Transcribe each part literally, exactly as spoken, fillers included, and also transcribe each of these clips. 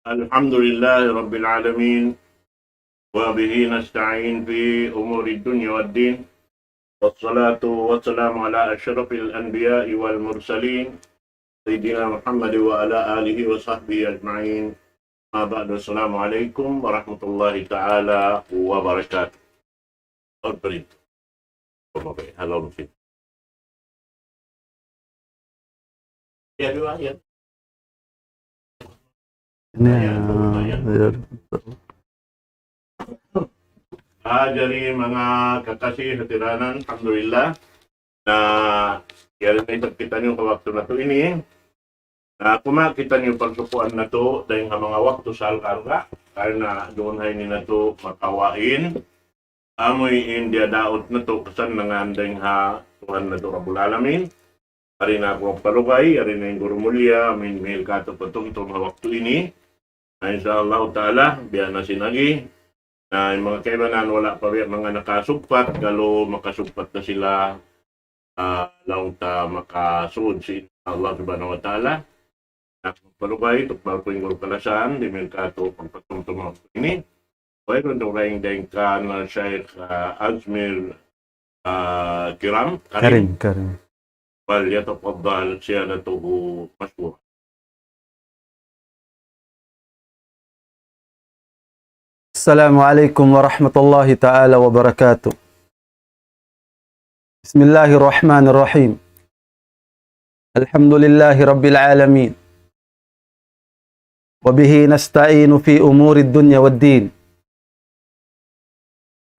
الحمد لله رب العالمين، وبه نستعين في أمور الدنيا والدين، والصلاة والسلام على أشرف الأنبياء والمرسلين، سيدنا محمد وعلى آله وصحبه أجمعين. أما بعد، السلام عليكم ورحمة الله تعالى وبركاته. Alfred. Pamabay. Hello, Alfred. Ya, di ba? Ya. Ya, ya. Ah, jari manga kakasi hatiranan, alhamdulillah. Na, yari na isab kitaniyu pa waktu natu' ini. Na, kuma kitaniyu pagsukuan natu', dayng ha manga waktu sa alga-alga, karna' duun ha ini natu' makawain. Amu in diyadaut natu' kasannangan dayng ha Tuhan natu' Rabbul Alamin. Yari na aku magpalugay, yari na in guru mulya, amu in mihil katu' patumtum ha waktu ini. Na, insya Allah ta'ala, biya' na sin agi. Na, in manga kaibanan wala' pa biya' manga nakasugpat, kalu makasugpat na sila, ah, laung ta makasud sin Allah Subhanahu wa Ta'ala. Na, magpalugay, tukbal ku in guru kalasahan, di' mihil katu' pagpatumtum ha waktu ini. Wayruun dugaing dayng kan Sheikh, ah, Azmir, ah, Kiram, Karim. Karim, Karim. فليتفضل سيادته مشكورا. السلام عليكم ورحمة الله تعالى وبركاته. بسم الله الرحمن الرحيم. الحمد لله رب العالمين. وبه نستعين في أمور الدنيا والدين.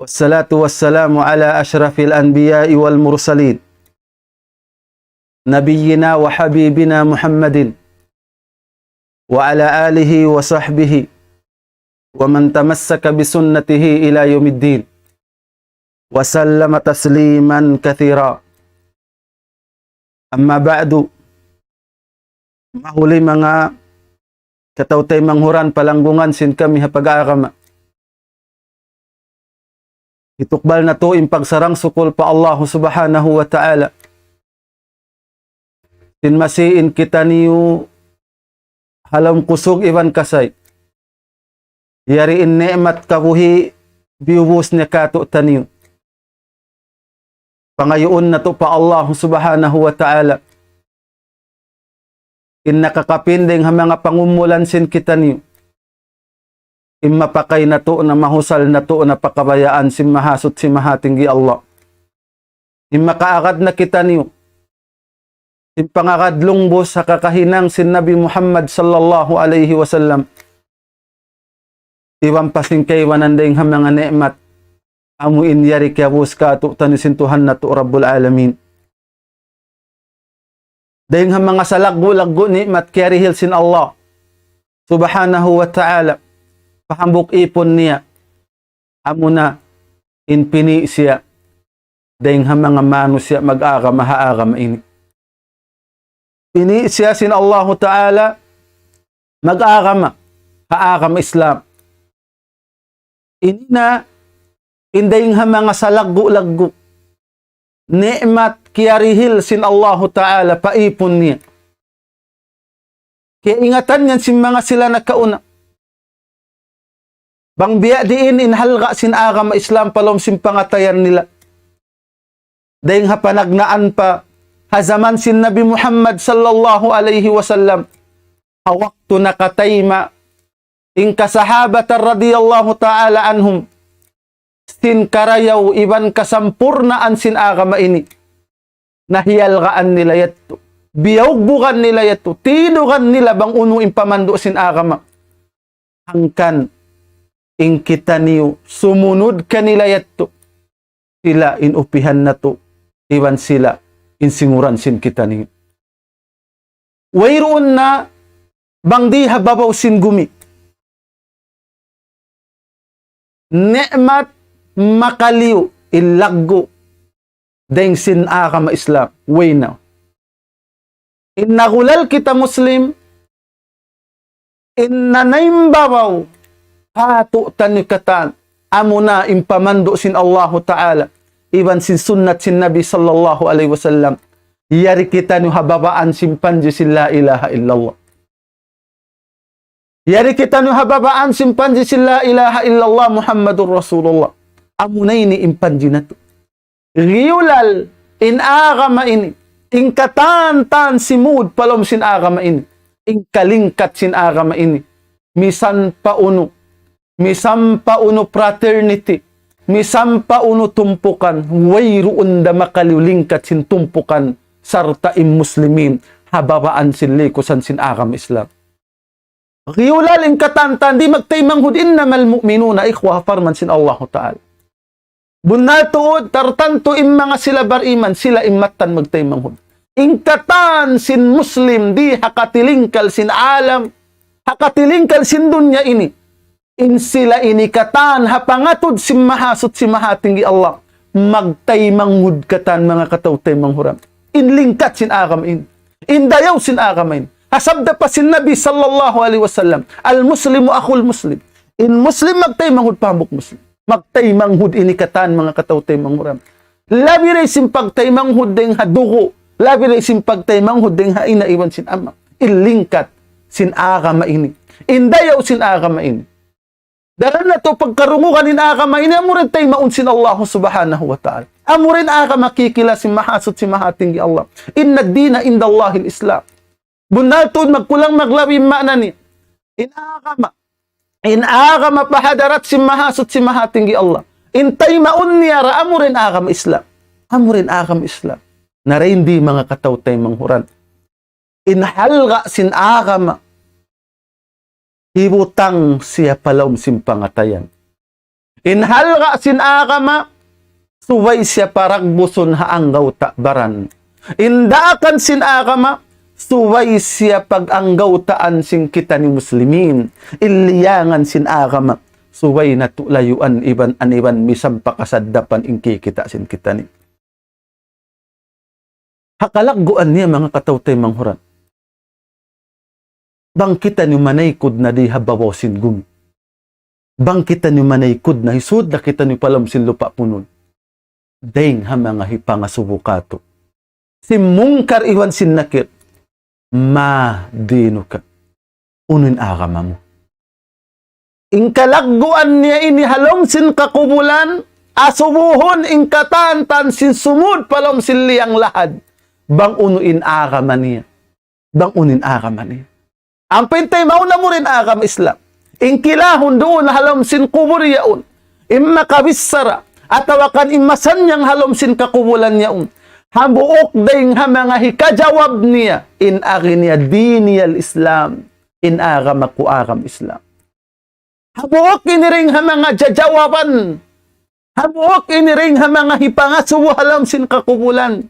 والصلاة والسلام على أشرف الأنبياء والمرسلين. نبينا وحبيبنا محمد وعلى آله وصحبه ومن تمسك بسنته إلى يوم الدين. وسلم تسليما كثيرا. أما بعد. Mahuli manga kataw-taymanghuran palanggungan sin kami ha pag-agama. Hitukbal natu' in pagsarang-sukul pa Allahu Subhanahu wa Ta'ala. Sin masi in kitaniyu ha lawm kusug iban kasay. Yari in ni'mat kabuhi' biyubus niya katu'taniyu. Pangayuun natu' pa Allahu Subhanahu wa Ta'ala in nakakapinding ha manga pangumulan sin kitaniyu. In mapakay natu' na, mahusal natu' na pa kabayaan sin Mahasuchi Mahatinggi Allah. In makaagad na kitaniyu sin pangagad lungbus ha kakahinang sin Nabi Muhammad sallallahu alayhi wasallam. Iban pa sin kaibanan dayng ha manga ni'mat amu in yari kiyabus katu'taniyu sin Tuhan natu' Rabbul Alamin. Dayng ha manga salaggu'-laggu' ni'mat kiyarihil sin Allah Subhanahu wa Ta'ala pa hambuuk ipun niya, amuna in pini' siya dayng ha manga manusiya' mag-agama ha agama ini. Pini' siya sin Allahu Ta'ala mag-agama ha agama Islam. Ini na in dayng ha manga salaggu'-laggu' ni'mat kiyarihil sin Allahu Ta'ala pa ipun niya. Kiyaingatan yan sin manga sila nakauna. Bang biya' diin in halga' sin agama Islam pa lawm sin pangatayan nila. Dayng ha panagnaan pa ha jaman sin Nabi Muhammad sallallahu alayhi wasallam. Ha waktu nakatayma' in kasahabatan radiyallahu ta'ala anhum sin karayaw iban kasampurnaan sin agama ini. Na hiyalgaan nila yadtu. Biyugbugan nila yadtu. Tinugan nila bang unu in pamandu' sin agama. Hangkan in kitaniyu sumunud kanila yadtu. Sila in upihan natu'. Iban sila in singuran sin kitaniyu. Wayruun na bang di ha babaw sin gumi ni'mat makaliyu in laggu' dayng sin agama Islam. Way na. In nagulal kita Muslim, in nanaimbabaw katu'taniyu katan, amuna in pamandu' sin Allahu Ta'ala, iban sin sunnat sin Nabi sallallahu alayhi wasallam. Yari kitaniyu ha babaan sin panji sin la ilaha illallah. Yari kitaniyu ha babaan sin panji sin la ilaha illallah Muhammadur Rasulullah. Amuna ini in panji natu'. Giyulal in agama ini, in katan-katan simud pa lawm sin agama ini, in kalingkat sin agama ini, misan pa unu, misan pa unu fraternity, misan pa unu tumpukan, wayruun da makaliyu lingkat sin tumpukan sarta' in muslimin ha babaan sin likusan sin agama Islam. Giyulal in katan-katan di' magtaymanghud, إنما المؤمنون إخوة, parman sin Allahu Ta'ala. Bunnal tuud, tartantu in manga sila bariman, sila in mattan magtaymanghud. In katan sin Muslim di ha katilingkal sin alam, ha katilingkal sin dunya ini. In sila ini katan ha pangatud sin Mahasuchi Mahatinggi Allah. Magtaymanghud katan manga kataw-taymanghuran. In lingkat sin agama ini. In dayaw sin agama ini. Ha sabda pa sin Nabi sallallahu alayhi wasallam, المسلم أخو المسلم. In Muslim magtaymanghud pa hambuuk Muslim. Magtaymanghud ini katan manga kataw-taymanghuran. Labi da sin pagtaymanghud dayn ha dugu'. Labi da sin pagtaymanghud dayn ha ina' iban sin ama'. In lingkat sin agama ini. In dayaw sin agama ini. Daran natu' pagkarungugan in agama ini, amura in taymaun sin Allah subhanahu wa ta'ala. Amura in agama kikila sin Mahasuchi Mahatinggi Allah. إن الدين عند الله الإسلام. Bunnal tuud magkulang maglabi in maana niya. In agama. In agama pa hadarat sin Mahasuchi Mahatinggi Allah. In taymaun niya ra amura in agama Islam. Amura in agama Islam. Na dayn di manga kataw-taymanghuran. In halga' sin agama. Hibutang siya pa lawm sin pangatayan. In halga' sin agama, subay siya paragbusun ha anggawta' baran. In daakan sin agama, subay siya pag-anggawtaan sin kitaniyu muslimin. In liyangan sin agama, subay natu' layuan iban aniban misan pa kasaddapan in kikita' sin kitaniyu. Ha kalagguan niya manga kataw-taymanghuran. Bang kitaniyu manaykud na di ha babaw sin gumi. Bang kitaniyu manaykud na, hisud na kitaniyu pa lawm sin lupa' punun. Dayng ha manga hipangasubu katu'. Sin Munkar iban sin Nakir. ما دينك. Unu in agama mu. In kalagguan niya ini ha lawm sin kakubulan, asubuhun in katan-katan sin sumud pa lawm sin liyang lahad. Bang unu in agama niya. Bang unu in agama niya. Ampa in taymaun amura in agama Islam. In kilahun duun ha lawm sin kubul yaun. In makabichara. Atawa kan in masannyang ha lawm sin kakubulan yaun. Hambuuk dayng ha manga hikajawab niya. In agi niya ديني الإسلام. In agama ku agama Islam. Hambuuk ini dayng ha manga jajawaban. Hambuuk ini dayng ha manga hipangasubu ha lawm sin kakubulan.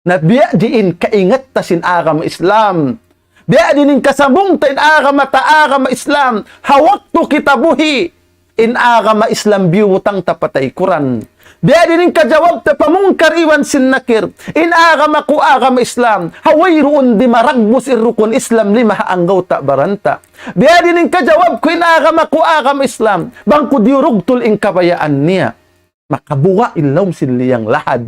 Na biya' diin kaingat ta sin agama Islam. Biya' diin in kasambung ta in agama ta agama Islam. Ha waktu kita buhi'. In agama Islam biyutang ta pa taykuran. Biya' diin in kajawab ta pa Munkar iban sin Nakir. In agama ku agama Islam. Ha wayruun di' maragbus in rukun Islam lima ha anggawta' baran ta. Biya' diin in kajawab ku in agama ku agama Islam. Bang ku diyurugtul in kabayaan niya. Makabuga' in lawm sin liyang lahad.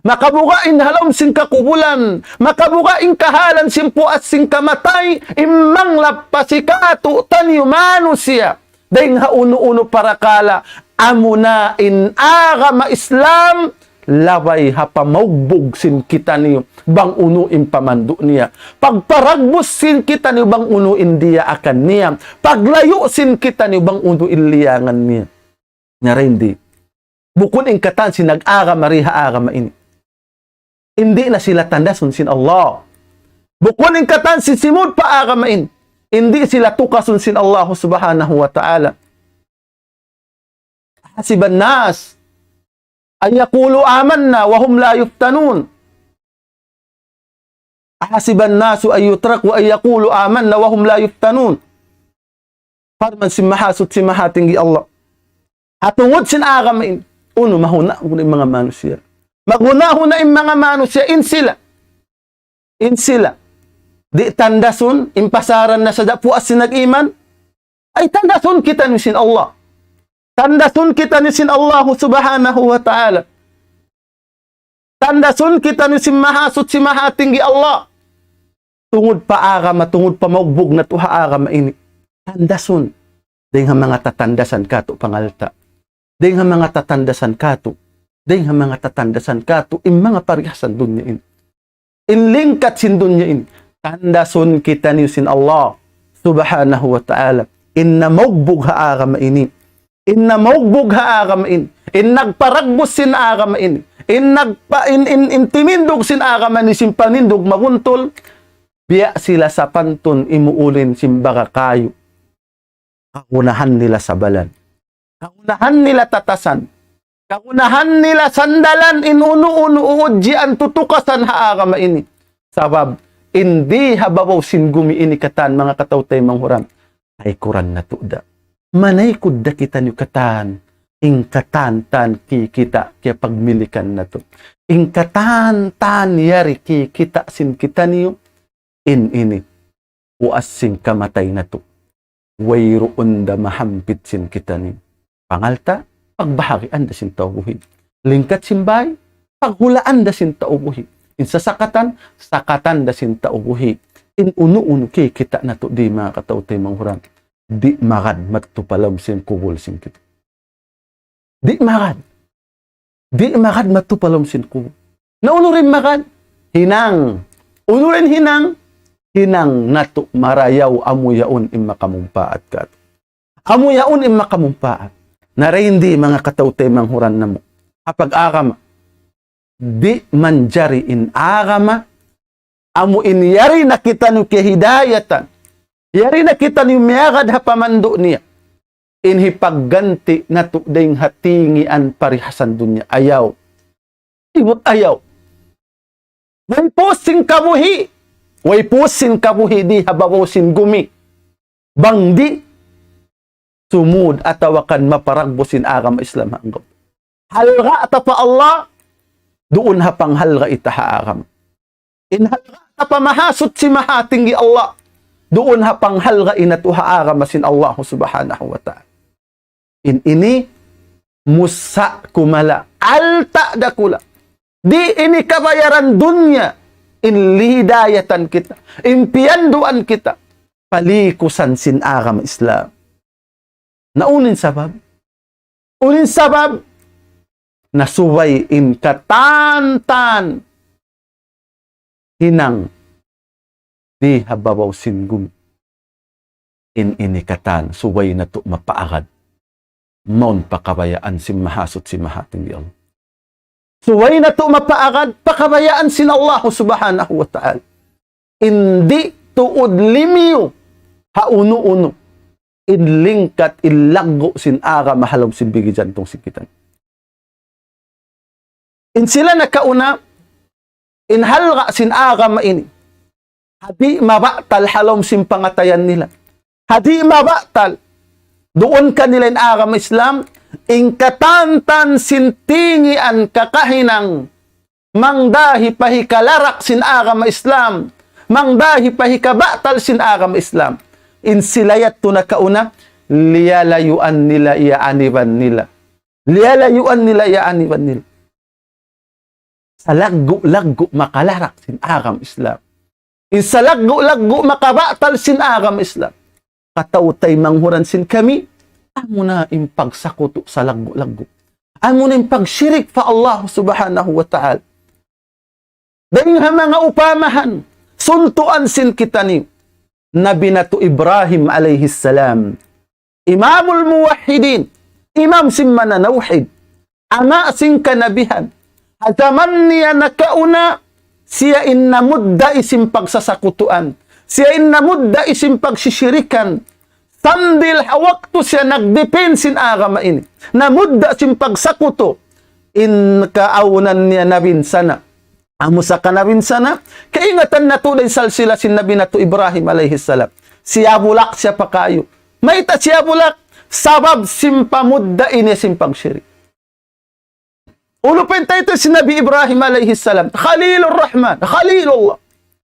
Makabuga' in ha lawm sin kakubulan. Makabuga' in kahalan sin puas sin kamatay. In manglappas katu' taniyu manusiya'. Dayng ha unu-unu parakala', amuna in agama Islam, labay ha pamaugbug sin kitaniyu, bang unu in pamandu' niya. Pagparagbus sin kitaniyu, bang unu in diyaakan niya. Paglayu' sin kitaniyu, bang unu in liyangan niya. Nya dayn di. Bukun in katan sin nag-agama di ha agama ini. Di' na sila tandasun sin Allah. Bukun in katan sin simud pa agama ini. Di' sila tukasun sin Allah subhanahu wa ta'ala. أحسب الناس أن يقولوا آمنا وهم لا يفتنون. أحسب الناس أن يتركوا أن يقولوا آمنا وهم لا يفتنون. Parman sin Mahasuchi Mahatinggi Allah. Ha tungud sin agama ini. Unu mahuna-huna in manga manusiya'. Maghuna-huna in manga manusiya' in sila. In sila. Di' tandasun, in pasaran na sadja puas sin nag-iman. Ay tandasun kitaniyu sin Allah. Tandasun kitaniyu sin Allah subhanahu wa ta'ala. Tandasun kitaniyu sin Mahasuchi Mahatinggi Allah. Tungud pa agama, tungud pa maugbug natu' ha agama ini. Tandasun. Dayng ha manga tatandasan katu' pangalta'. Dayng ha manga tatandasan katu'. Dayng ha manga tatandasan katu'. In manga parihasan dunya ini. In lingkat sin dunya ini. Tandasun kitaniyu sin Allah subhanahu wa ta'ala. In namaugbug ha agama ini. In namaugbug ha agama ini. In nagparagbus sin agama ini. In nagpa-, in, in, in timindug sin agama ini sin panindug mabuntul. Biya' sila sapantun imuulin sin baga kayu. Kagunahan nila sabalan. Kagunahan nila tatasan. Kagunahan nila sandalan in unu-unu uudjian tutukasan ha agama ini. Sabab, in di ha babaw sin gumi ini katan manga kataw-taymanghuran. Ay kuran natu' da. Manaykud da kitaniyu katan. In katan-tan kikita' kiyapagmilikan natu'. In katan-tan yari kikita' sin kitaniyu. In ini. Puas sin kamatay natu'. Wayruun da mahampit sin kitaniyu. Pangalta', pagbahagian da sin tau buhi'. Lingkat sin bay, paghulaan da sin tau buhi'. In sasakatan, sakatan da sin tau buhi'. In unu-unu kikita' natu' di manga kataw-taymanghuran. Di' magad madtu pa lawm sin kubul sin kita. Di' magad. Di' magad madtu pa lawm sin kubul. Na unu in magad? Hinang. Unu in hinang? Hinang natu' marayaw amu yaun in makamumpaat katu'. Amu yaun in makamumpaat. Na dayn di manga kataw-taymanghuran namu'. Ha pag-agama. Di' manjari in agama. Amu in yari na kitaniyu kiyahidayatan. Yari na kitaniyu miyagad ha pamandu' niya. In hipagganti natu' dayng ha tingian parihasan dunya. Ayaw. Ibut ayaw. Way puus sin kabuhi'. Way puus sin kabuhi' di ha babaw sin gumi. Bang di' sumud atawa kan maparagbus sin agama Islam hanggaw. Halga' ta pa Allah, duun ha panghalga' ita ha agama. In halga' ta pa Mahasuchi Mahatinggi Allah, duun ha panghalga' natu' ha agama sin Allah subhanahu wa ta'ala. In ini musa' kumala, alta' dakula'. Di' ini kabayaran dunya, in lihidayatan kita, in piyanduan kita, palikusan sin agama Islam. Na unu in sabab? Unu in sabab? Na subay in katan-tan hinang di ha babaw sin gumi. In ini katan, subay natu' mapaagad. Mawn pa kabayaan sin Mahasuchi Mahatinggi Allah. Subay natu' mapaagad pa kabayaan sin Allah subhanahu wa ta'ala. In di' tuud limiyu ha unu-unu. In lingkat, in laggu' sin agama ha lawm sin bigi jantung sin kita. In sila nakauna, in halga' sin agama ini. Ha di' mabatal ha lawm sin pangatayan nila. Ha di' mabatal. Duun kanila in agama Islam, in katan-tan sin tingian kakahinang, mangdahi pa hikalarak sin agama Islam, mangdahi pa hikabatal sin agama Islam. In sila yadtu nakauna, liyalayuan nila ya aniban nila. Liyalayuan nila ya aniban nila. Salaggu'-laggu' makalarak sin agama Islam. In salaggu'-laggu' makabatal sin agama Islam. Kataw-taymanghuran sin kami, amuna in pagsakutu salaggu'-laggu'. Amuna in pagshirik pa Allah subhanahu wa ta'ala. Dayng ha manga upamahan, suntuan sin kitaniyu. Nabi natu' Ibrahim alayhi salam. Imamul Muwahhidin, imam sin mananawhid, ama' sin kanabihan. Ha jaman niya nakauna, siya in namudda' sin pagsasakutuan. Siya in namudda' sin pagsishirikan. Sambil ha waktu siya nagdipin sin agama ini. Namudda' sin pagsakutu. In kaawnan niya nabinsana'. Amu sa kanabinsana', kaingatan natu' da in salsila sin Nabi natu' Ibrahim alayhi salam. Siya bulak, siya pa kayu. Mayta' siya bulak? Sabab sin pamudda' ini sin pagshirik. Unu pa in title sin Nabi Ibrahim alayhi salam? Khalilur Rahman, Khalilullah.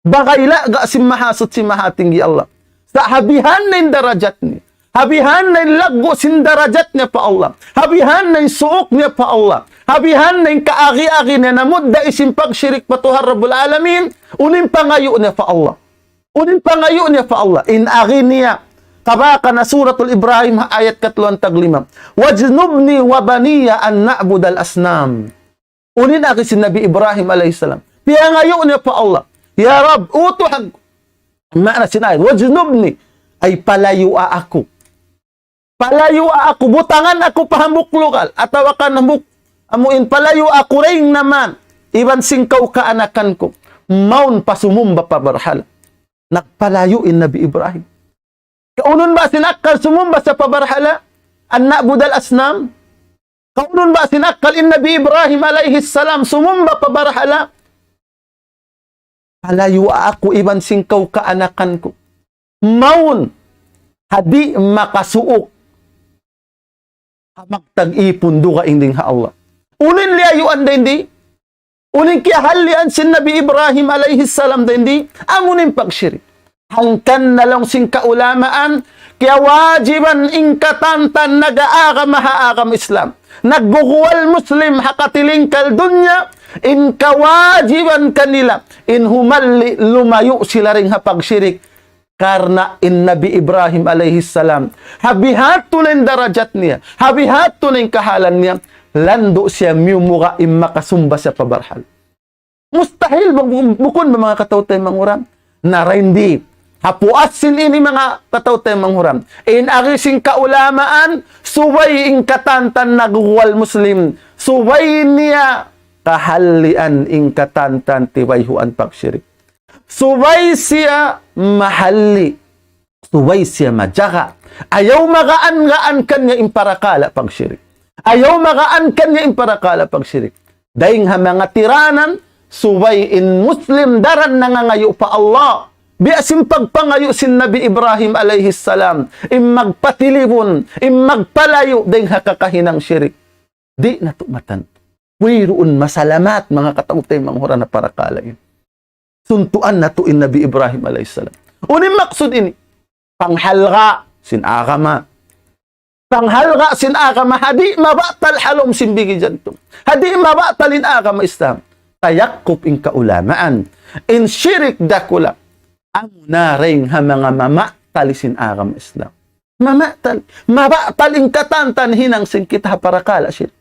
Bagay laga' sin Mahasuchi Mahatinggi Allah. Sa' ha bihan na in darajat niya. Ha bihan na in laggu' sin darajat niya pa Allah. Ha bihan na in suuk niya pa Allah. Ha bihan na in kaagi-agi niya namudda' sin pagshirik pa Tuhan Rabbul Alamin. Unu in pangayu' niya pa Allah. Unu in pangayu' niya pa Allah. In agi niya, Kabaka na Suratul Ibrahim, ayat katluan tag lima. وَاجْنُبْنِي وَبَنِيَّ أَن نَّعْبُدَ الْأَصْنَامَ. Unu in agi sin Nabi Ibrahim alayhi salam? Piyangayu' niya pa Allah, "Ya Rabb, utuhan ku." Maana sin ayat, "وَاجْنُبْنِي," ay palayua aku. Palayua aku, butangan aku pa hambuuk lugal, atawa kan hambuuk, amu in palayua aku dayn ha man, iban sin kaw kaanakan ku, mawn pa sumumba pa barhala. Nagpalayu' in Nabi Ibrahim. Kaunun ba sin akkal sumumba sa pa barhala? أَن نَّعْبُدَ الْأَصْنَامَ. Kaunun ba sin akkal in Nabi Ibrahim alayhi salam sumumba pa barhala? Palayua aku iban sin kaw kaanakan ku. Mawn ha di' makasuuk ha magtag-ipun dugaing dayn ha Allah. Unu in liyayuan dayn di? Unu in kiyahallian sin Nabi Ibrahim alayhi salam dayn di? Amu in pagshirik. Hangkan na laung sin kaulamaan, kiyawajiban in katantan nag-aagama ha agama Islam, nagguguwal Muslim ha katilingkal dunya, in kawajiban kanila, in humalli' lumayu' sila dayn ha pagshirik. Karna' in Nabi Ibrahim alayhi salam, ha bihadtu na in darajat niya, ha bihadtu na in kahalan niya, landu' siya miyumuga' in makasumba siya pa barhala. Mustahil bang bu-, bukun ba, manga kataw-taymanghuran? Na dayn di. Ha puas sin ini, manga kataw-taymanghuran, in agi sin kaulamaan, subay in katantan nagguwal Muslim, subay niya kahallian in katantan tibayhuan pagshirik. Subay siya mahalli', subay siya majaga. Ayaw magaan-gaan kaniya in parakala' pagshirik. Ayaw magaan kaniya in parakala' pagshirik. Dayn ha manga tiranan, subay in Muslim daran nangangayu' pa Allah. Biya' sin pagpangayu' sin Nabi Ibrahim alayhi salam, in magpatilibun, in magpalayu' dayn ha kakahinang shirik. Di' natu' matantu. Wayruun masalamat, manga kataw-taymanghuran, ha parakala' ini. Suntuan natu' in Nabi Ibrahim alayhi salam. Unu in maksud ini? Panghalga' sin agama. Panghalga' sin agama, ha di' mabatal ha lawm sin bigi jantung. Ha di' mabatal in agama Islam. Tayakkub in kaulamaan. In shirik dakula'. Amuna dayn ha manga mamatal sin agama Islam. Mamatal. Mabatal in katantan hinang sin kita ha parakala' shirik.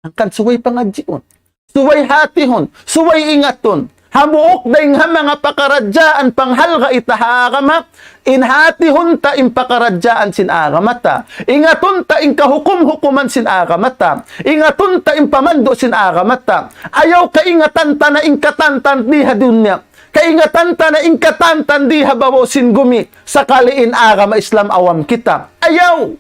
Hangkan subay pangadjiun, subay hatihun, subay ingatun. Hambuuk dayn ha manga pakaradjaan panghalga' ta ha agama, in hatihun ta in pakaradjaan sin agama ta. Ingatun ta in kahukum-hukuman sin agama ta. Ingatun ta in pamandu' sin agama ta. Ayaw kaingatan ta na in katantan di ha dunya. Kaingatan ta na in katantan di ha babaw sin gumi. Sakali in agama Islam awam kita. Ayaw.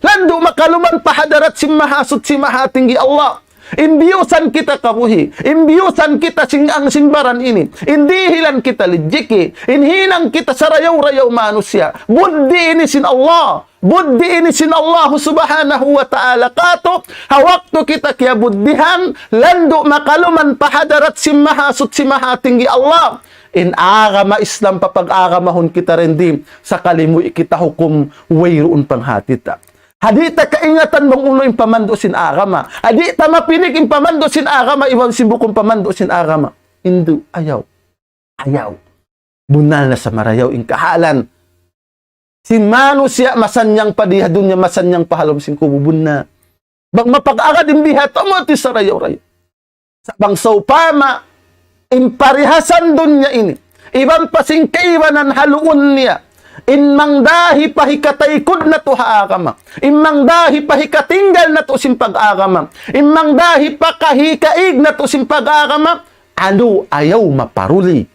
Landu' makaluman pa hadarat sin Mahasuchi Mahatinggi Allah. In biyusan kita kabuhi', in biyusan kita sin ang sin baran ini, in dihilan kita lijiki, in hinang kita sarayaw-rayaw manusiya'. Buddhi ini sin Allah. Buddhi ini sin Allah subhanahu wa ta'ala. Katu', ha waktu kita kiyabuddihan, landu' makaluman pa hadarat sin Mahasuchi Mahatinggi Allah. In agama Islam papag-agamahun kita dayn di, sakali mu kita hukum, wayruun panghati ta. Ha di' ta kaingatan bang unu in pamandu' sin agama. Ha di' ta mapinik in pamandu' sin agama, iban sin bukun pamandu' sin agama. Indu', ayaw. Ayaw. Bunnal na sa marayaw in kahalan sin manusiya', masannyang pa di ha dunya, masannyang pa ha lawm sin kubul, bunnal. Bang mapag-agad in biha' ta, amu ti sarayaw-rayaw. Sa' bang sawpama, in parihasan dunya ini, iban pa sin kaibanan ha luun niya, in mangdahi pa hikataykud natu' ha agama, in mangdahi pa hikatinggal natu' sin pag-agama, in mangdahi pa kahikaig natu' sin pag-agama, anu, ayaw maparuli.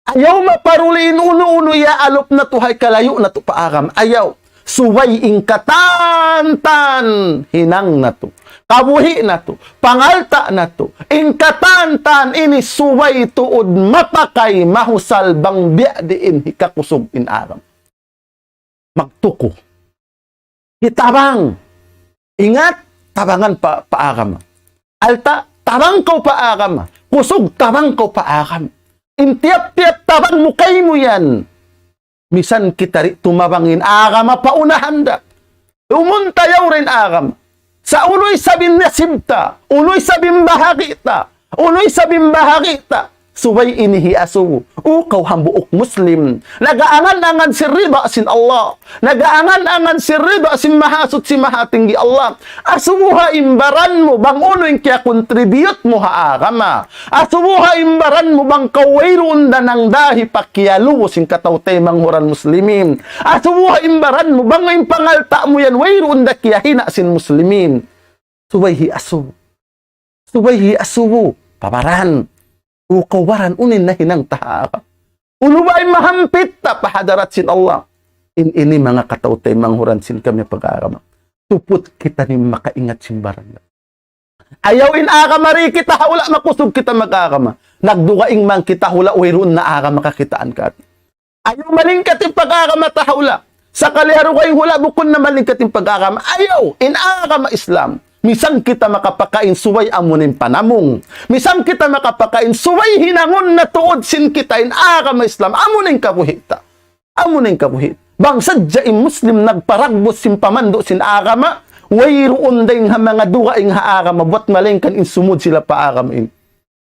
Ayaw maparuli in unu-unu iyaalup natu' ha hikalayu' natu' pa agama. Ayaw. Subay in katantan hinang natu', kabuhi' natu', pangalta' natu', in katantan ini subay tuud mapakay, mahusal bang biya' diin hikakusug in agama. Magtuku. Hitabang. Ingat, tabangan pa, pa agama. Alta', tabang kaw pa agama. Kusug, tabang kaw pa agama. In tiyap-tiyap tabang mu kaymu yan. Misan kita di' tumabang in agama pa unahan da. Umunta yaw da in agama. Sa' unu isab in nasib ta, unu isab in bahagi' ta, unu isab in bahagi' ta. Subay ini hi asubu. O kaw hambuuk Muslim. Nag-aangan-angan sin rida sin Allah. Nag-aangan-angan sin rida sin Mahasuchi Mahatinggi Allah. Asubuha in baran mu bang unu in kiyakontribute mu ha agama. Asubuha in baran mu bang kaw wayruun da nang dahi pa kiyalubu sin kataw-taymanghuran Muslimin. Asubuha in baran mu bang in pangalta' mu yan wayruun da kiyahina' sin Muslimin. Subay hi asubu. Subay hi asubu. Pa baran. O kaw baran, unu in nahinang ta ha agama? Unu ba in mahampit ta pa hadarat sin Allah? In ini manga kataw-taymanghuran sin kami pag-agama. Tuput kita ini makaingat sin baran. Ayaw in agama di kita ha hula' makusug kita mag-agama. Nagdugaing man kita ha hula' wayruun na agama kakitaan katu'. Ayaw malingkat in pag-agama ta ha hula'. Sakali ha dugaing hula' bukun na malingkat in pag-agama. Ayaw, in agama Islam. Misan kita makapakain subay amu in panamung. Misan kita makapakain subay hinangun na tuud sin kita in agama Islam. Amu in kabuhi' ta. Amu in kabuhi'. Bang sadja in Muslim nagparagbus sin pamandu' sin agama, wayruun dayn ha manga dugaing ha agama, buwat malaingkan in sumud sila pa agama in.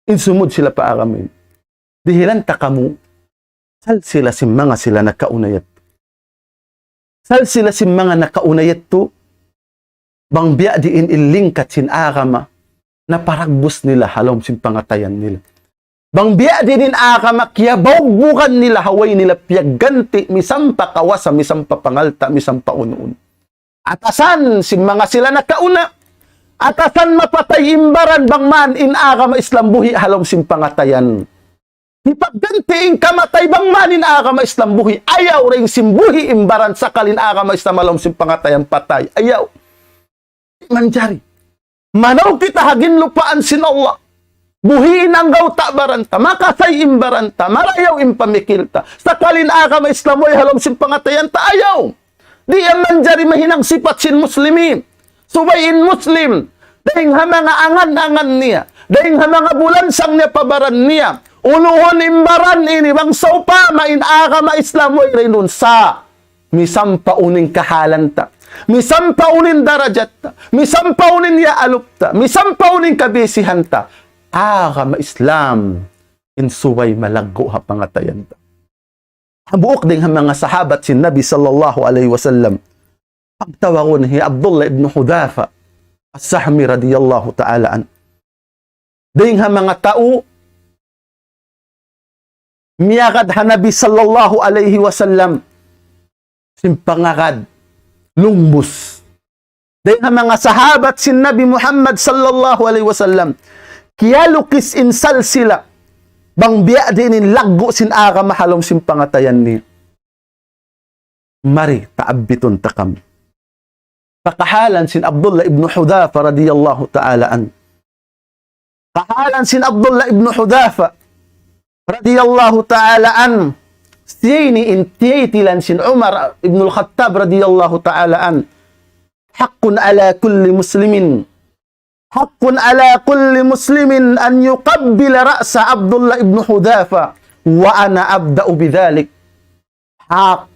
In sumud sila pa agama in. Dihilan ta kamu, salsila sin manga sila nakauna yadtu. Salsila sin manga nakauna yadtu, bang biya' diin in lingkat sin agama, naparagbus nila ha lawm sin pangatayan nila. Bang biya' diin in agama, kiyabaugbugan nila ha way nila piyagganti', misan pa kawasa, misan pa pangalta', misan pa unu-unu. Atasan sin manga sila nakauna, atasan mapatay in baran bang man in agama Islam buhi' ha lawm sin pangatayan. Hipagganti' in kamatay bang man in agama Islam buhi'. Ayaw dayn sin buhi' in baran sakali in agama Islam ha lawm sin pangatayan patay. Ayaw. Manjari. Manaw kita ha ginlupaan sin Allah. Buhi' in anggawta' baran ta, makasay in baran ta, marayaw in pamikil ta. Sakali in agama Islam way ha lawm sin pangatayan ta, ayaw. Di' yan manjari mahinang sipat sin Muslimin. Subay in Muslim, dayn ha manga angan-angan niya, dayn ha manga bulansang niya pa baran niya, unuhun in baran ini bang sawpama in agama Islam way dayn duun sa. Misan pa unu in kahalan ta, misan pa unu in darajat ta, misan pa unu in iyaalup ta, misan pa unu in kabisihan ta, agama Islam in subay malaggu' ha pangatayan ta. Hambuuk dayn ha manga sahabat sin Nabi sallallahu alayhi wasallam, pagtawagun hi Abdullah ibn Hudhafa As-Sahmi radiyallahu ta'ala an. Dayn ha manga tau miyagad ha Nabi sallallahu alayhi wasallam sin pangagad lungbus. Dayn ha manga sahabat sin Nabi Muhammad sallallahu alayhi wasallam, kiyalukis in salsila bang biya' diin in laggu' sin agama ha lawm sin pangatayan niya. Mari, taabbitun ta kamu. Pakahalan sin Abdullah ibn Hudhafa radiyallahu ta'ala an. Kahalan sin Abdullah ibn Hudhafa radiyallahu ta'ala an. Siya ini in tiyaytilan sin Umar ibn al-Khattab radiyallahu ta'ala an. حق على كل مسلم، حق على كل مسلم أن يقبل رأس عبد الله بن حذافة، وأنا أبدأ بذلك. Hak.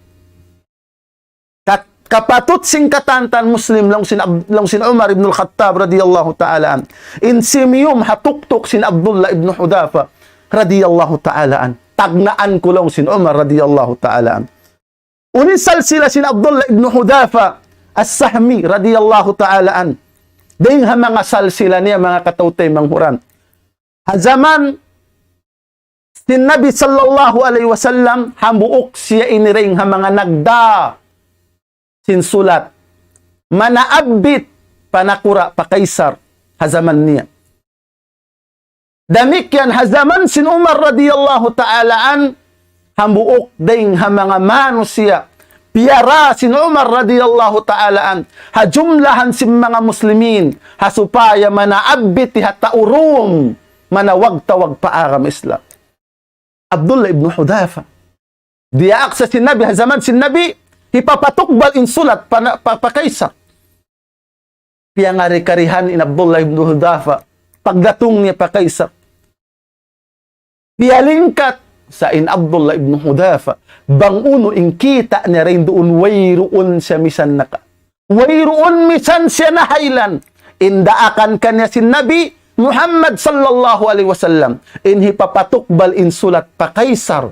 Kat-, kapatut sin katan-katan Muslim, laung sin Ab-, laung sin Umar ibn al-Khattab radiyallahu ta'ala an, in simiyum ha tuktuk sin Abdullah ibn Hudhafa radiyallahu ta'ala an. Tagnaan ku, laung sin Umar radiyallahu ta'ala an. Unu in salsila sin Abdullah ibn Hudhafa As-Sahmi radiyallahu ta'ala an. Dayn ha manga salsila niya, manga kataw-taymanghuran. Ha jaman sin Nabi sallallahu alayhi wasallam, hambuuk siya ini dayn ha manga nagdā sin sulat, manaabbit pa nakura', pa Kaisar, ha jaman niya. Damikkiyan ha jaman sin Umar radiyallahu ta'ala an, hambuuk dayn ha manga manusiya' piyarā sin Umar radiyallahu ta'ala an, ha jumlahan sin manga Muslimin, ha supaya manaabbit ha tau Rum, manawag-tawag pa agama Islam. Abdullah ibn Hudhafa. Diyaak sa sin Nabi, ha jaman sin Nabi, hipapatukbal in sulat pa na-, pa, pa Kaisar. Piyangari-karihan in Abdullah ibn Hudhafa. Pagdatung niya pa Kaisar, piyalingkat sa in Abdullah ibn Hudhafa bang unu in kita' niya dayn duun, wayruun siya misan naka-, wayruun misan siya nahaylan. In daakan kaniya sin Nabi, Muhammad sallallahu alayhi wasallam, in hipapatukbal in sulat pa Kaisar.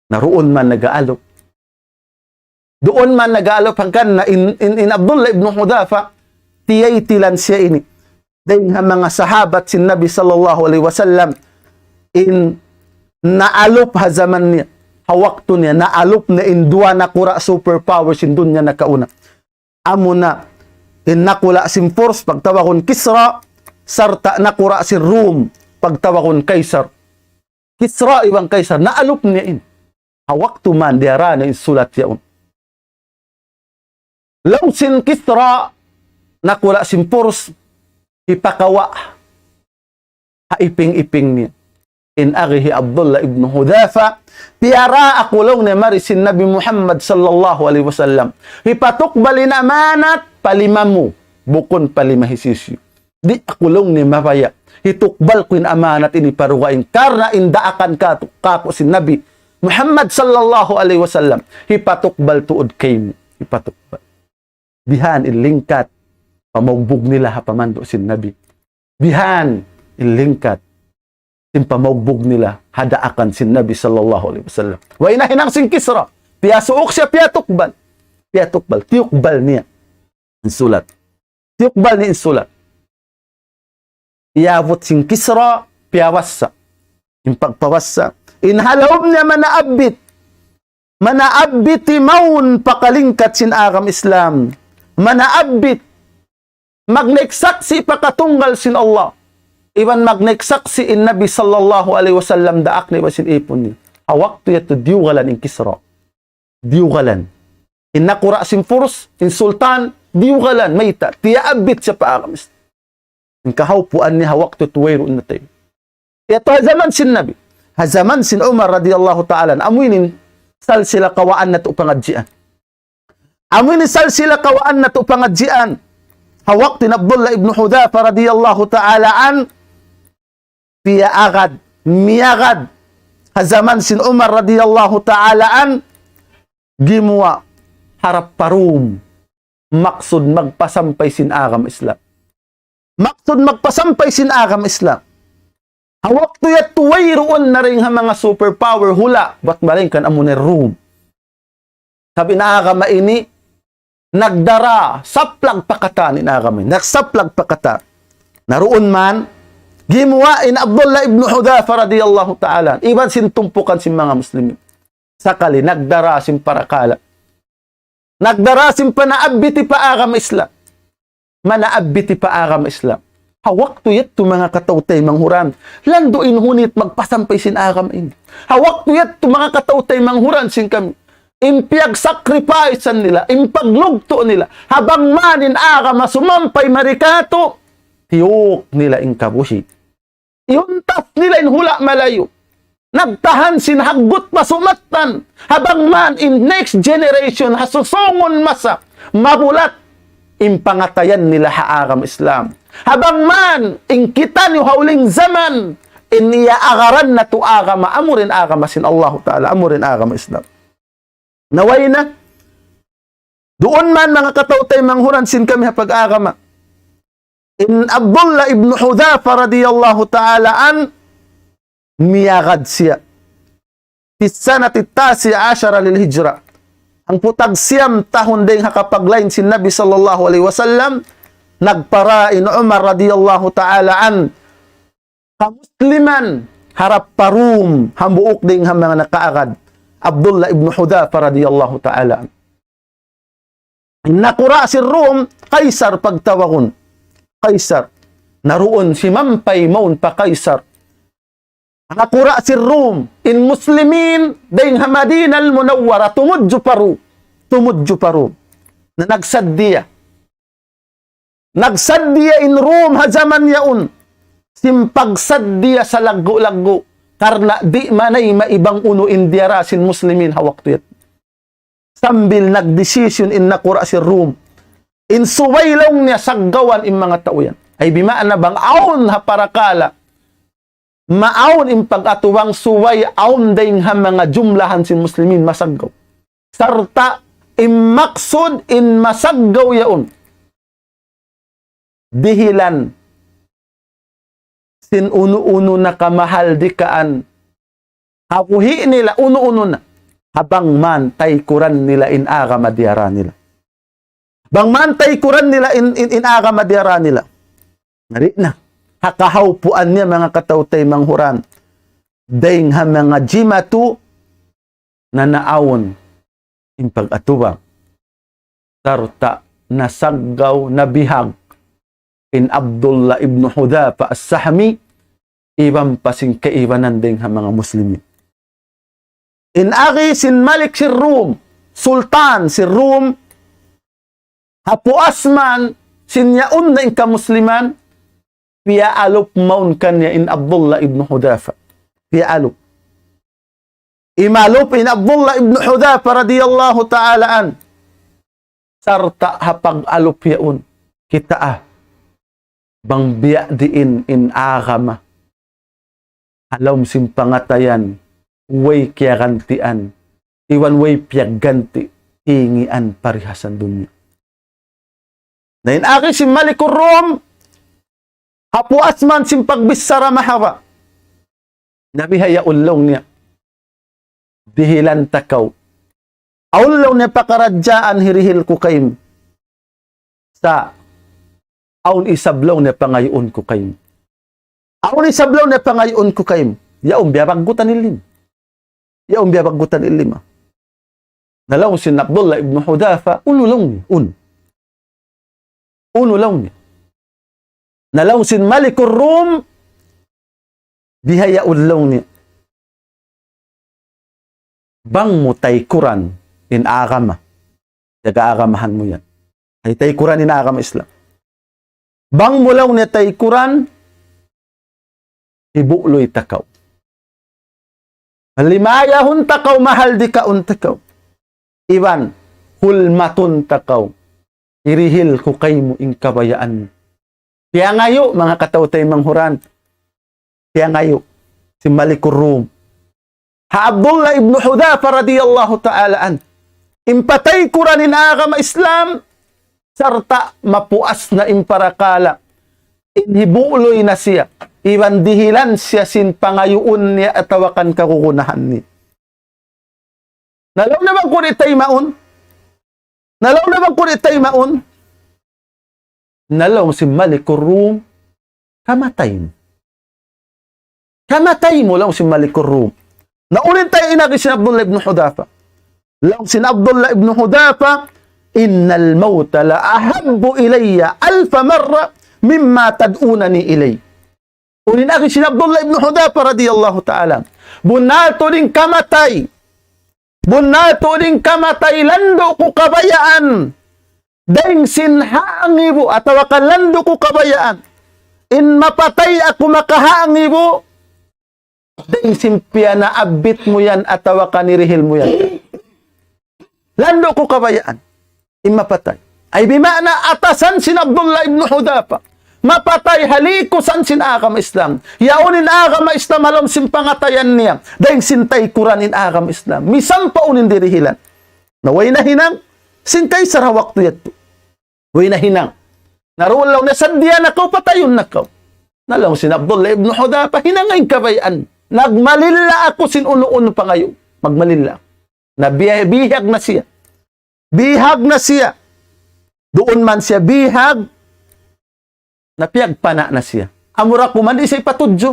Na duun man nag-aalup. Duun man nag-aalup hangkan na in, in, in Abdullah ibn Hudhafa, tiyaytilan siya ini. Dayng ha manga sahabat sin Nabi sallallahu alayhi wasallam, in naalup ha jaman niya, ha waktu niya, naalup na in duwa nakura' superpower sin dunya nakauna. Amuna in nakula' sin Furs, pagtawagun Kisra, sarta' nakula' sin Rum, pagtawagun Kaisar. Kisra iban Kaisar, naalup niya in. Ha waktu man diyara na in sulat yaun. Laung sin Kisra, nakula' sin Furs, hipakawa' ha iping-iping niya. In agi hi Abdullah ibn Hudhafa, piyara aku laung niya mari sin Nabi Muhammad sallallahu alayhi wasallam. Hipatukbal in amanat pa lima mu, bukun pa lima hisiyu-siyu. Di' aku laung niya mabaya'. Hitukbal ku in amanat ini pa dugaing. Karna' in daakan kātu', kāku' sin Nabi Muhammad sallallahu alayhi wasallam, hipatukbal tuud kaymu. Hipatukbal. Bihan in lingkat pamaugbug nila ha pamandu' sin Nabi. Bihan in lingkat sin pamaugbug nila ha daakan sin Nabi sallallahu alayhi wasallam. Way nahinang sin Kisra. Piyasuuk siya, piyatukbal. Piyatukbal. Tiyukbal niya in sulat. Tiyukbal niya in sulat. Iyabut sin Kisra, piyawassa. In pagpawassa, in ha lawm niya manaabbit. Manaabbit mawn pakalingkat sin agama Islam. Manaabbit. Magnaik saksi' pa katunggal sin Allah. Iban magnaik saksi' in Nabi sallallahu alayhi wasallam daak niya iban sin ipun niya. Ha waktu yadtu diyugalan in Kisra. Diyugalan. In nakura' sin Furs, in sultan, diyugalan, mayta', tiyaabbit siya pa agama Islam. In kahawpuan niya ha waktu yadtu wayruun na taymaun. Yadtu ha jaman sin Nabi. Ha jaman sin Umar radiyallahu ta'ala anhu, amu ini in salsila kawaan natu' pangadjian. Amu ini in salsila kawaan natu' pangadjian. Ha waktu in Abdullah ibn Hudhafa radiyallahu ta'ala anhu, piyaagad, miyagad, ha jaman sin Umar radiyallahu ta'ala anhu, gimuwa' harap pa Rum. Maksud magpasampay sin agama Islam. Maksud magpasampay sin agama Islam. Ha waktu yadtu wayruun na dayng ha manga superpower hula', bat malayngkan amuna in Rum. Sabab in agama ini, nagdara, saplag pa katan in agama ini. Nagsaplag pa katan. Na duun man, gimuwa' in Abdullah ibn Hudhafa radiyallahu ta'ala, iban sin tumpukan sin manga Muslimin. Sakali, nagdara sin parakala'. Nagdara sin panaabbiti pa agama Islam. Manaabbiti pa agama Islam. Ha waktu yadtu manga kataw-taymanghuran, landu' in hunit magpasampay sin agama ini. Ha waktu yadtu manga kataw-taymanghuran sin kami, in piyagsakripaysan nila, in paglugtu' nila, ha bang man in agama sumampay mari kātu', tiyuk nila in kabuhi'. Iyuntas nila in hula' malayu'. Nagtahan sin haggut pa sumattan. Ha bang man in next generation, ha susungun masa, mabulat in pangatayan nila ha agama Islam. Ha bang man in kitaniyu ha huling jaman, in iyaagaran natu' agama, amu in agama sin Allahu Ta'ala, amu in agama Islam. Na way na, duun man manga kataw-taymanghuran sin kami ha pag-agama. In Abdullah ibn Hudhafa radiyallahu ta'ala anhu, miyagad siya. في السنة التاسعة عشر للهجرة. Hangpu' tag siyam tahun dayng ha kapaglain sin Nabi sallallahu alayhi wasallam, nagpara in Umar radiyallahu ta'ala anhu, kamusliman harap pa Rum, hambuuk dayng ha manga nakaagad, Abdullah ibn Hudhafa radiyallahu ta'ala anhu. Nakura' sin Rum, Kaisar pagtawagun. Kaisar. Na duun simampay mawn pa Kaisar. Nakura' sin Rum, in Muslimin, dayng ha Madinah al-Munawwarah, tumudju pa Rum. Tumudju pa Rum. Na nagsaddiya. Nagsaddiya in Rum ha jaman yaun. Sin pagsaddiya salaggu'-laggu'. Karna' di' manayma' bang unu in diyara sin Muslimin ha waktu yadtu. Sambil nagdesisyon in nakura' sin Rum. In subay laung niya saggawan in manga tau yan. Ay bima'na bang awn ha parakala'. Maawn in pag-atu bang subay awn dayng ha manga jumlahan sin Muslimin masaggaw. Sarta' in maksud in masaggaw yaun. Dihilan sin unu-unu na kamahal dikaan, ha buhi' nila unu-unu na, ha bang man taykuran nila in agama diyara nila. Bang man taykuran nila in, in, in agama diyara nila. Nari na. Ha kahawpuan niya manga kataw-taymanghuran. Dayng ha manga jimatu na naawn in pag-atubang. Sarta' nasaggaw, nabihag in Abdullah ibn Hudhafa as-Sahmi, iban pa sin kaibanan dayng ha manga Muslimin. In agi sin Malik sin Rum, Sultan sin Rum, ha puas man sin yaun na in kamusliman, piyaalup mawn kaniya in Abdullah ibn Hudhafa. Piyaalup. Imalup in Abdullah ibn Hudhafa radiyallahu ta'ala an. Sarta' ha pag-alup yaun, kitaa bang biya' diin in agama ha lawm sin pangatayan, way kiyagantian, iban way piyagganti, ingian parihasan dunya. Na in agi sin Malikur Rum, ha puas man sin pagbichara mahaba'. Na bihaun laung niya. Dihilan ta kaw. Awn laung niya pakaradjaan hirihil ku kaymu. Sa' awn isab laung niya pangayuun ku kaymu. Awn isab laung niya pangayuun ku kaymu. Yaun biya' baggutan in lima. Yaun biya' baggutan in lima. Na laung sin Abdullah ibn Hudhafa, unu laung niya, unu. Unu laung niya. Na laung sin Malikur Rum, bihaun laung niya. Bang mu taykuran in agama. Jaga agamahan mu yan. Ay taykuran in agama Islam. Bang mu laung niya taykuran, hibu'luy ta kaw. Limayahun ta kaw, mahal dikaun ta kaw. Iban, hulmatun ta kaw. Hirihil ku kaymu in kabayaan. Piyangayu', manga kataw-taymanghuran. Piyangayu'. Sin Malikur Rum. Ha Abdullah ibn Hudhafa radiyallahu ta'ala an. In pataykuran in agama Islam, sarta' mapuas na in parakala'. In hibu'luy na siya. Iban dihilan siya sin pangayuun niya atawa kan kagunahan niya. Na laung niya bang ku di' taymaun? Na laung niya bang ku di' taymaun? Na laung sin Malikur Rum, kamatay mu. Kamatay mu laung sin Malikur Rum. Na unu in agi sin Abdullah ibn Hudhafa. Laung sin Abdullah ibn Hudhafa, إن الموت لأحب إلي ألف مرة مما تدعونني إليه. Unu in agi sin Abdullah ibn Hudhafa radiyallahu ta'ala. Bunnal tuud in kamatay. Bunnal tuud in kamatay landu' ku kabayaan. Dayng sin hangibu atawa ka landu' ku kabayaan. In mapatay aku makahangibu. Dayng sin piyanaabit mu yan atawa ka nirihil mu yan. Landu' ku kabayaan. In mapatay. Ay bima'na atasan sin Abdullah ibn Hudhafa. Mapatay ha likusan sin agama Islam. Yaun in agama Islam ha lawm sin pangatayan niya. Dayng sin taykuran in agama Islam. Misan pa unu in dirihilan. Na way nahinang, sin kaisar ha waktu yadtu. Way nahinang. Na duun laung niya saddiya na kaw, patayun na kaw. Na laung sin Abdullah ibn Hudhafa, hinanga in kabayaan. Nagmalilla aku sin unu-unu pangayu'. Magmalilla. Na biya-, bihag na siya. Bihag na siya. Duun man siya bihag, na piyagpana' na siya. Amura ku man di' siya ipatudju.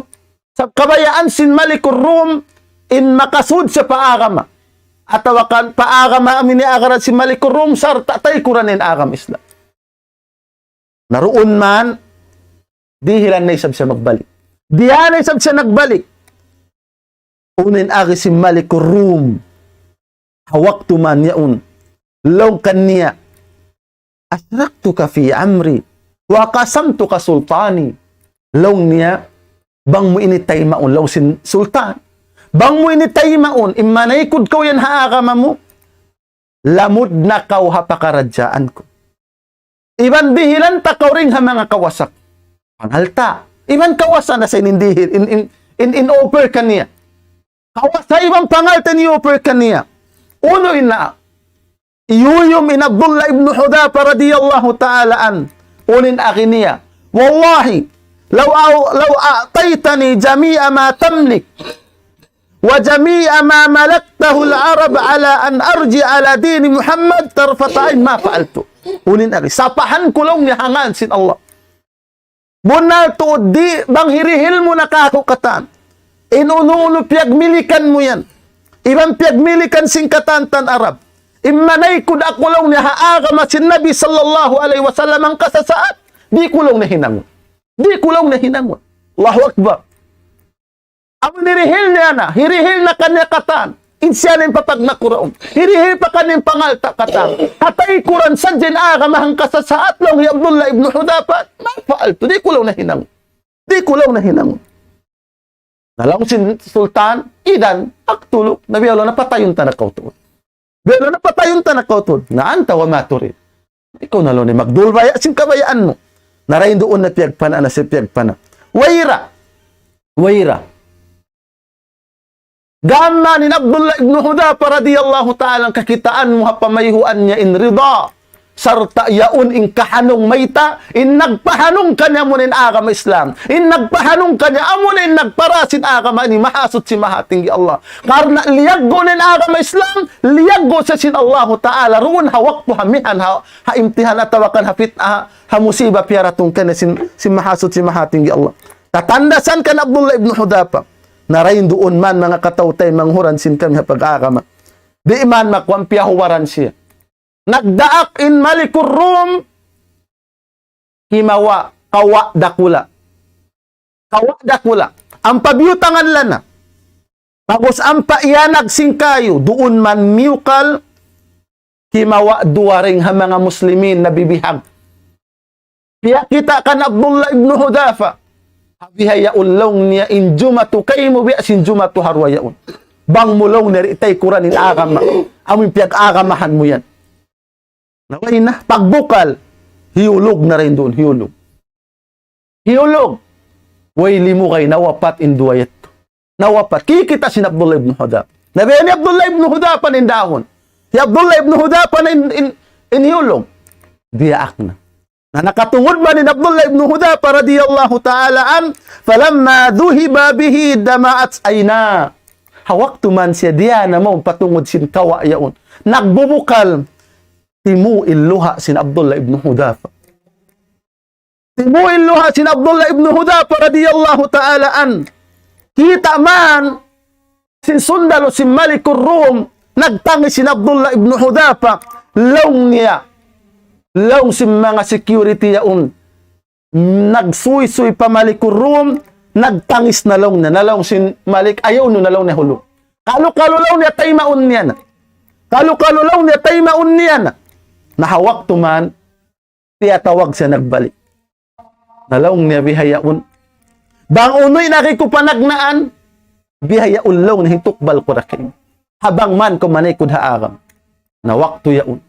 Sa' kabayaan sin Malikur Rum, in makasud siya pa agama. Atawa kan pa agama amu in iyagaran sin Malikur Rum, sarta' taykuran in agama Islam. Na duun man, dihilan na isab siya magbalik. Dihilan na isab siya nagbalik. Unu in agi sin Malikur Rum. Ha waktu man yaun. Laung kaniya, أشركتك في أمري وقسمتك سلطاني. Laung niya, bang mu ini taymaun, laung sin sultan. Bang mu ini taymaun, in manaykud kaw yan ha agama mu, lamud na kaw ha pakaradjaan ku. Iban dihilan ta kaw dayng ha manga kawasa ku. Pangalta'. Iban kawasa na sa' in dihil, in, in, in, in offer kaniya. Kawasa iban pangalta' in offer kaniya. Unu in naa? Iyuyum in Abdullah ibn Hudhafa radiyallahu ta'ala an. Unu in agi niya. والله لو أو-، لو أعطيتني جميع ما تملك وجميع ما ملكته العرب على أن أرجع على دين محمد طرفة عين ما فعلت. Unu in agi, sapahan ku laung niya ha ngan sin Allah. Bunnal tuud di' bang hirihil mu na kāku' katan in unu-unu piyagmilikan mu yan, iban piyagmilikan sin katantan Arab, in manaykud aku laung niya ha agama sin Nabi sallallahu alayhi wasallam hangka sasaat, di' ku laung niya hinangun. Di' ku laung niya hinangun. Allahu Akbar. Amu in hirihil niya na, hirihil na kaniya katan. In siya na in papagnakuraun. Hirihil pa kaniya in pangalta' katan. Ha taykuran sadja in agama hangka sasaat laung hi Abdullah ibn Hudhafa, ما فعلت, di' ku laung niya hinangun. Di' ku laung niya hinangun. Na laung sin sultan, إذن أقتلك, na biya' laung niya patayun ta na kaw tuud. Biya' laung niya patayun ta na kaw tuud. Na أنت وما تريد. Ikaw na laung niya magdulbaya' sin kabayaan mu. Na dayn duun na piyagpana, na siya piyagpana. Wayra. Wayra. Gām in Abdullah ibn Hudhafa radiyallahu ta'ala, kakitaan mu ha pamayhuan niya in rida. Sarta' yaun in kahanung mayta', in nagpahanung kaniya amuna in agama Islam. In nagpahanung kaniya amuna in nagpara sin agama ini, mahasuchi mahatinggi Allah. Karna' liyaggu' niya in agama Islam, liyaggu' siya sin Allahu ta'ala. Duun ha waktu ha mihan ha, ha imtihan atawa kan ha fitna, ha, ha musiba piyaratung kaniya sin, sin mahasuchi mahatinggi Allah. Tatandasan kan Abdullah ibn Hudhafa. Na dayn duun man manga kataw-taymanghuran sin kami ha pag-agama. Di' man makuan, piyahuwaran siya. Nagdaak in Malikur Rum, kimawa' kawa' dakula'. Kawa' dakula'. Ampa biyutangan lana. Pag'ubus ampa iyanag sin kayu, duun man miyukal, kimawa' duwa dayn ha manga muslimin na bibihag. Piyakita' kan Abdullah ibn Hudhafa. Ha bihaun laung niya in jumatu kaymu biya' sin jumatu ha duwa yaun. Bang mu laung niya di' taykuran in agama. Amu in piyag-agamahan mu yan. Na way na, pagbukal, hiyulug na dayn duun, hiyulug. Hiyulug. Way limugay, nawapat in duwa yadtu. Nawapat. Kikita' sin Abdullah ibn Hudhafa. Na biya' ni Abdullah ibn Hudhafa in dahun. Hi Abdullah ibn Hudhafa in, in, in hiyulug. Diyaak na. Na nakatungud man in Abdullah ibn Hudhafa radiyallahu ta'ala anhu, فلما ذهب به دمعت عيناه. Ha waktu man siya diya na mawn patungud sin kawa' yaun, nagbubukal, timu' in luha' sin Abdullah ibn Hudhafa. Timu' in luha' sin Abdullah ibn Hudhafa radiyallahu ta'ala anhu. Kita' man sin sundalu sin Malikur Rum, nagtangis sin Abdullah ibn Hudhafa, laung niya, laung sin manga security yaun, nagsuysuy pa Malikur Rum, nagtangis na laung niya, na laung sin Malik, ayaw niyu na laung niya hulug. Kalu-kalu laung niya taymaun niya na. Kalu-kalu laung niya taymaun niya na. Na ha waktu man, tiyatawag siya nagbalik. Na laung niya bihaun. Bang unu in agi ku panagnaan, bihaun laung niya hitukbal ku da kaymu. Ha bang man kaw manaykud ha agama. Na waktu yaun,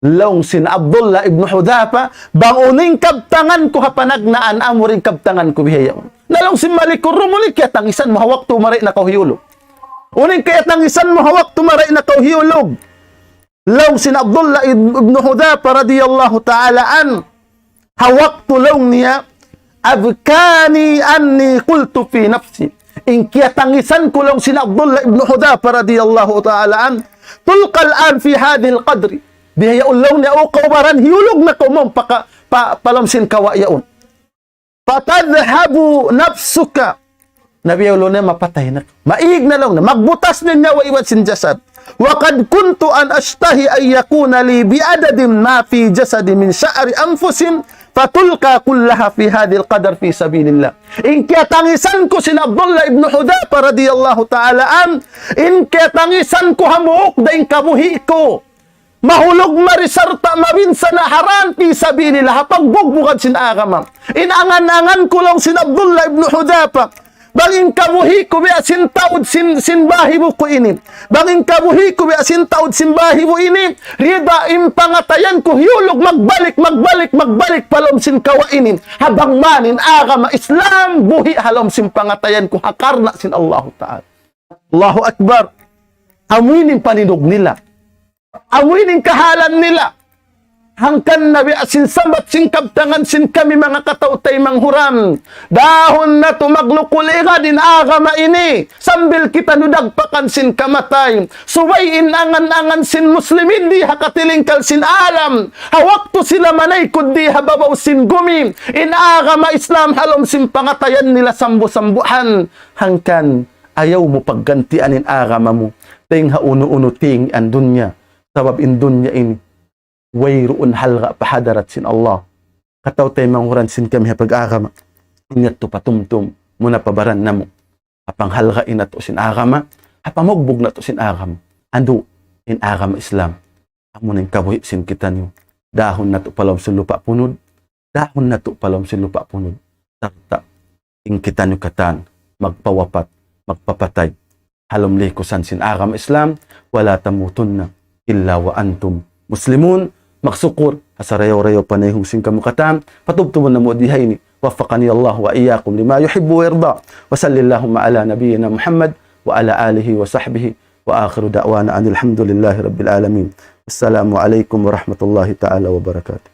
laung sin Abdullah ibn Hudhafa, bang unu in kabtangan ku ha panagnaan, amu ra in kabtangan ku bihaun. Na laung sin Malikur Rum, unu in kiyatangisan mu ha waktu mari na kaw hiyulug? Unu in kiyatangisan mu ha waktu mari na kaw hiyulug? Laung sin Abdullah ibn, ibn Hudhafa radiyallahu ta'ala anhu, ha waktu laung niya, أبكاني أني قلت في نفسي. In kiyatangisan ku laung sin Abdullah ibn Hudhafa radiyallahu ta'ala anhu, تلقى الآن في هذه القدر. Bihaun laung niya, O kaw baran, hiyulug na kaw mawn pa ka-, pa, pa lawm sin kawa' yaun. فتذهب نفسك. Na biya' laung niya mapatay na. Maig na laung niya. Magbutas na in nyawa iban sin jasad. وقد كنت أنا أشتهي أن يكون لي بعدد ما في جسدي من شعر أنفس فتلقى كلها في هذه القدر في سبيل الله. In kiyatangisan ku sin Abdullah ibn Hudhafa radiyallahu ta'ala anhu, in kiyatangisan ku hambuuk da in kabuhi' ku. Mahulug mari sarta' mabinsana' ha dan fi sabilillah, ha pagbugbugad sin agama. In angan-angan ku laung sin Abdullah ibn Hudhafa, bang in kabuhi' ku biya' sin taud sin, sin bahibu ku ini. Bang in kabuhi' ku biya' sin taud sin bahibu ini, rida in pangatayan ku hiyulug magbalik, magbalik, magbalik pa lawm sin kawa' ini. Ha bang man in agama Islam buhi' ha lawm sin pangatayan ku ha karna' sin Allahu Ta'ala. Allahu Akbar. Amu ini in panindug nila. Amu ini in kahalan nila. Hangkan na biya' sin sambat sin kabtangan sin kami manga kataw-taymanghuran. Dahun natu' maglukul igad in agama ini. Sambil kitaniyu dagpakan sin kamatay. Subay in angan-angan sin muslimin di ha katilingkal sin alam. Ha waktu sila manaykud di ha babaw sin gumi. In agama Islam ha lawm sin pangatayan nila sambu-sambuhan. Hangkan, ayaw mu paggantian in agama mu. Tayng ha unu-unu tayng in dunya. Sabab in dunya ini wayruun halga' pa hadarat sin Allah. Kataw-taymanghuran sin kami ha pag-agama. Ingat tu patumtum, muna pa baran namu'. Ha panghalga' natu' sin agama, ha pamugbug natu' sin agama. Andu', in agama Islam. Amu na in kabuhi' sin kitaniyu. Dahun natu' pa lawm sin lupa' punud, dahun natu' pa lawm sin lupa' punud. Sarta' in kitaniyu katan, magpawapat, magpapatay. Ha lawm likusan sin agama Islam, ولا تموتن إلا وأنتم مسلمون. Magsukul, ha sarayaw-rayaw panayhung sin kamu katan, patubtubun namu' di ha ini. وفقني الله وإياكم لما يحب ويرضى. وصل اللهم على نبينا محمد وعلى آله وصحبه، وآخر دعوانا أن الحمد لله رب العالمين. السلام عليكم ورحمة الله تعالى وبركاته.